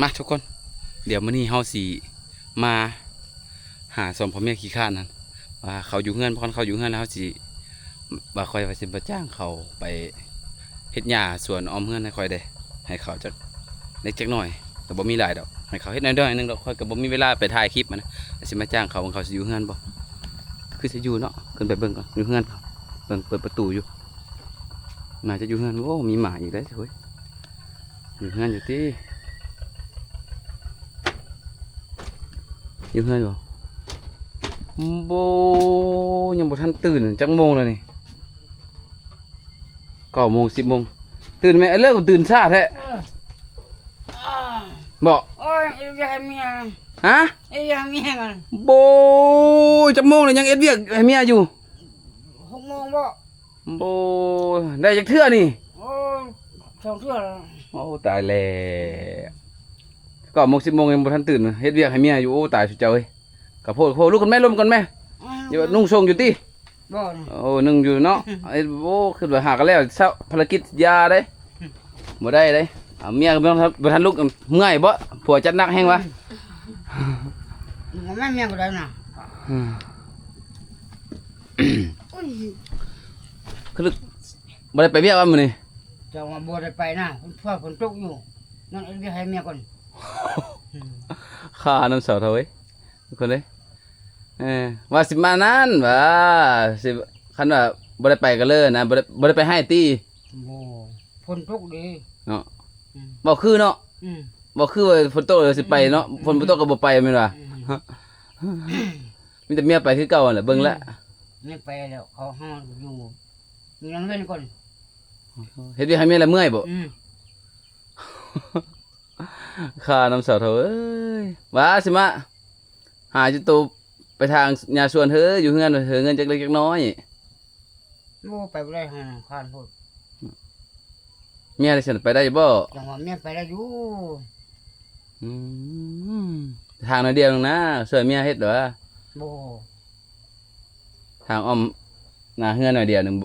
ມາທຸກຄົນ ດຽວມື້ນີ້ເຮົາຊິມາຫາສອງຜົວເມຍຂີ້ຄ້ານຫັ້ນ ວ່າເຂົາຢູ່ເຮືອນບໍ່. ຄັນເຂົາຢູ່ເຮືອນແລ້ວ ເຮົາຊິ ວ່າຂ້ອຍວ່າຊິມາຈ້າງເຂົາໄປເຮັດຫຍ້າສວນອ້ອມເຮືອນໃຫ້ຂ້ອຍເດ້ ໃຫ້ເຂົາຈັກເລັກຈັກນ້ອຍ ກໍບໍ່ມີຫຼາຍດອກ ໃຫ້ເຂົາເຮັດໜ້ອຍໆໜຶ່ງດອກ. ຂ້ອຍກໍບໍ່ມີເວລາໄປຖ່າຍຄລິບຫັ້ນນະ ຊິມາຈ້າງເຂົາ ວ່າເຂົາຊິຢູ່ເຮືອນບໍ່. ຄືຊິຢູ່ເນາະ ຂຶ້ນໄປເບິ່ງກ່ອນ ຢູ່ເຮືອນ ເບິ່ງເປີດປະຕູຢູ່ ໜ້າຈະຢູ່ເຮືອນ. ໂອ້ ມີໝາອີກແລ້ວເຮີ້ຍ. ຢູ່ເຮືອນຢູ່ຕິ ຢູ່ເຮືອນບໍ່? ບໍ່ ຍັງບໍ່ທັນຕື່ນ. ຈັກໂມງແລ້ວນີ້? ເກົ້າໂມງ ສິບໂມງ. ຕື່ນແມ່ ເລີກຕື່ນຊ້າແທ້. ເອີ ບໍ່ ໂອ້ຍ ເຮັດວຽກໃຫ້ເມຍ. ຮະ? ເຮັດວຽກໃຫ້ເມຍກ່ອນ. ໂອ້ຍ ຈັກໂມງແລ້ວ ຍັງເຮັດວຽກໃຫ້ເມຍຢູ່? ຫົກໂມງບໍ່? ໂອ້ ໄດ້ຈັກເທື່ອນີ້? ໂອ້ ສອງເທື່ອແລ້ວ. ໂອ້ ຕາຍແລ້ວ ເກົ້າໂມງ ສິບໂມງ ຍັງບໍ່ທັນຕື່ນ ເຮັດວຽກໃຫ້ເມຍຢູ່. ໂອ້ ຕາຍສຸດເຈົ້າເອີຍ. ກະໂພດ ໂພດ ລຸກກ່ອນແມ່ ລົ້ມກ່ອນແມ່. ອືມ ຢ່ານຸ່ງຊົງຢູ່ຕິ. ບໍ່ ໂອ້ ນຸ່ງຢູ່ເນາະ. ເອີ ໂອ້ ຄິດວ່າຫາກັນແລ້ວ ເຊົາ ພາລະກິດຢ່າເດ້. ບໍ່ໄດ້ເດ້. ເອົາ ເມຍກໍບໍ່ທັນ ບໍ່ທັນລຸກ ເມື່ອຍບໍ່? ຜົວຈັດໜັກແຮງວະ. ອືມ ບໍ່ແມ່ນເມຍກໍໄດ້ນະ. ອືມ ໂອ້ຍ ຄື ບໍ່ໄດ້ໄປວຽກວະມື້ນີ້? ເຈົ້າວ່າບໍ່ໄດ້ໄປນະ ເພາະຝົນຕົກຢູ່. ນອນເຮັດວຽກໃຫ້ເມຍກ່ອນ. ອືມ ຄານຳສາວເຖົ້າເອີຍ ທຸກຄົນເອີຍ. ເອີ ວ່າຊິມານັ້ນ ວ່າຊິ ຄັນວ່າບໍ່ໄດ້ໄປກໍເລີຍນະ ບໍ່ໄດ້ ບໍ່ໄດ້ໄປໃຫ້ຕິ? ບໍ່ ຝົນຕົກເດ້ເນາະ. ອືມ ເວົ້າຄືເນາະ. ອືມ ເວົ້າຄືວ່າຝົນຕົກແລ້ວຊິໄປເນາະ. ອືມ ຝົນບໍ່ຕົກກໍບໍ່ໄປແມ່ນວ່າ. ອືມ ມີແຕ່ເມຍໄປຄືເກົ່າຫັ້ນແຫຼະ ເບິ່ງແລ້ວ. ອືມ ເມຍໄປແລ້ວ ເຂົາເຮົາຢູ່ ຢູ່ນຳເຮືອນກ່ອນ. ເຮັດວຽກໃຫ້ເມຍແລ້ວເມື່ອຍບໍ່? ອືມ ຄານຳສາວເຖົ້າເອີຍ. ວ່າຊິມາຫາຈຸໂຕໄປຖາງຫຍ້າສວນເຮີ ຢູ່ເຮືອນເຮີ ເງິນຈັກເລັກຈັກນ້ອຍ. ໂອ້ ໄປບໍ່ໄດ້ຫັ້ນ ຄານໂພດ. ເມຍໄດ້ຊັ້ນ ໄປໄດ້ຢູ່ບໍ່? ຈັງຫວະເມຍໄປໄດ້ຢູ່. ອືມ ທາງໜ້ອຍດຽວໜຶ່ງນະ ຊ່ວຍເມຍເຮັດດອກ. ບໍ່ ທາງອ້ອມໜ້າເຮືອນໜ້ອຍດຽວໜຶ່ງ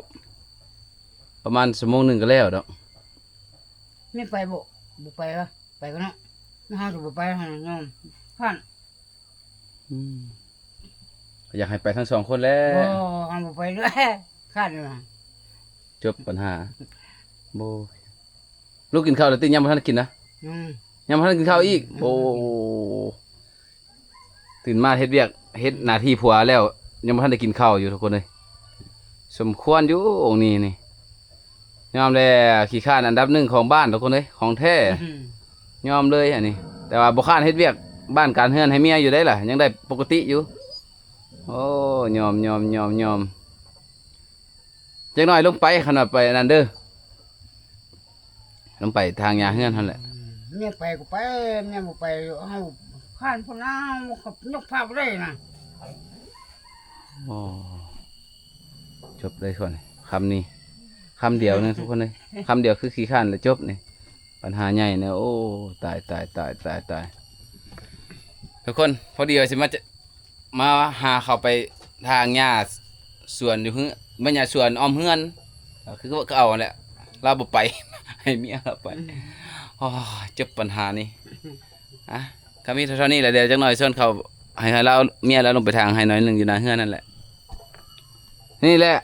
ປະມານຊົ່ວໂມງໜຶ່ງກໍແລ້ວດອກ. ແມ່ນໄປບໍ່? ບໍ່ໄປວະ ໄປກໍເນາະ ເຮົາຈະບໍ່ໄປຫັ້ນ ຍ້ອນຢ້ານ. ອືມ ກໍຢາກໃຫ້ໄປທັງສອງຄົນແຫຼະ. ບໍ່ ເຮົາບໍ່ໄປເລີຍ ຄ້ານຢູ່. ຈົບປັນຫາ. ບໍ່ ລູກກິນເຂົ້າແລ້ວຕິ? ຍັງບໍ່ທັນໄດ້ກິນນະ. ອືມ ຍັງບໍ່ທັນໄດ້ກິນເຂົ້າອີກ. ອືມ ໂອ້ ຕື່ນມາເຮັດວຽກ ເຮັດໜ້າທີ່ຜົວແລ້ວ ຍັງບໍ່ທັນໄດ້ກິນເຂົ້າຢູ່ ທຸກຄົນເອີຍ. ສົມຄວນຢູ່ອົງນີ້ນີ້ ຍອມແລ້ວ ຂີ້ຄ້ານອັນດັບໜຶ່ງຂອງບ້ານ ທຸກຄົນເອີຍ ຂອງແທ້. ອືມ ຍອມເລີຍອັນນີ້ ແຕ່ວ່າບໍ່ຄ້ານເຮັດວຽກບ້ານການເຮືອນໃຫ້ເມຍຢູ່ໄດ໋ລະ ຍັງໄດ້ປົກກະຕິຢູ່. ໂອ້ ຍອມ ຍອມ ຍອມ ຍອມ. ຈັກໜ້ອຍລົງໄປ ຄັນວ່າໄປອັນນັ້ນເດີ ລົງໄປທາງຫຍ້າເຮືອນຫັ້ນແຫຼະ. ອືມ ເມຍໄປກໍໄປ ເມຍບໍ່ໄປ ເຮົາຜ່ານພຸ້ນນະ ເຮົາຍົກພາບໍ່ໄດ້ນະ. ໂອ້ ຈົບເລີຍຄົນ ຄຳນີ້ ຄຳດຽວໜຶ່ງ ທຸກຄົນເອີຍ ຄຳດຽວຄືຂີ້ຄ້ານແລ້ວຈົບນີ້ ບັນຫາໃຫຍ່ນະ. ໂອ້ ຕາຍ ຕາຍ ຕາຍ ຕາຍ ຕາຍ ທຸກຄົນ. ພໍດີວ່າຊິມາ ມາຫາເຂົາໄປຖາງຫຍ້າສວນຢູ່ເຮືອນ ແມ່ນຫຍ້າສວນອ້ອມເຮືອນ ກໍຄືເກົ່າຫັ້ນແຫຼະ ລາວບໍ່ໄປ ໃຫ້ເມຍລາວໄປ. ອືມ ໂອ້ຍ ຈົບບັນຫານີ້. ອ່ະ ກໍມີເທົ່ານີ້ແຫຼະ ດຽວຈັກໜ້ອຍຊວນເຂົາ ໃຫ້ລາວ ເມຍລາວລົງໄປຖາງໃຫ້ໜ້ອຍໜຶ່ງຢູ່ໜ້າເຮືອນນັ້ນແຫຼະ. ນີ້ແຫຼະ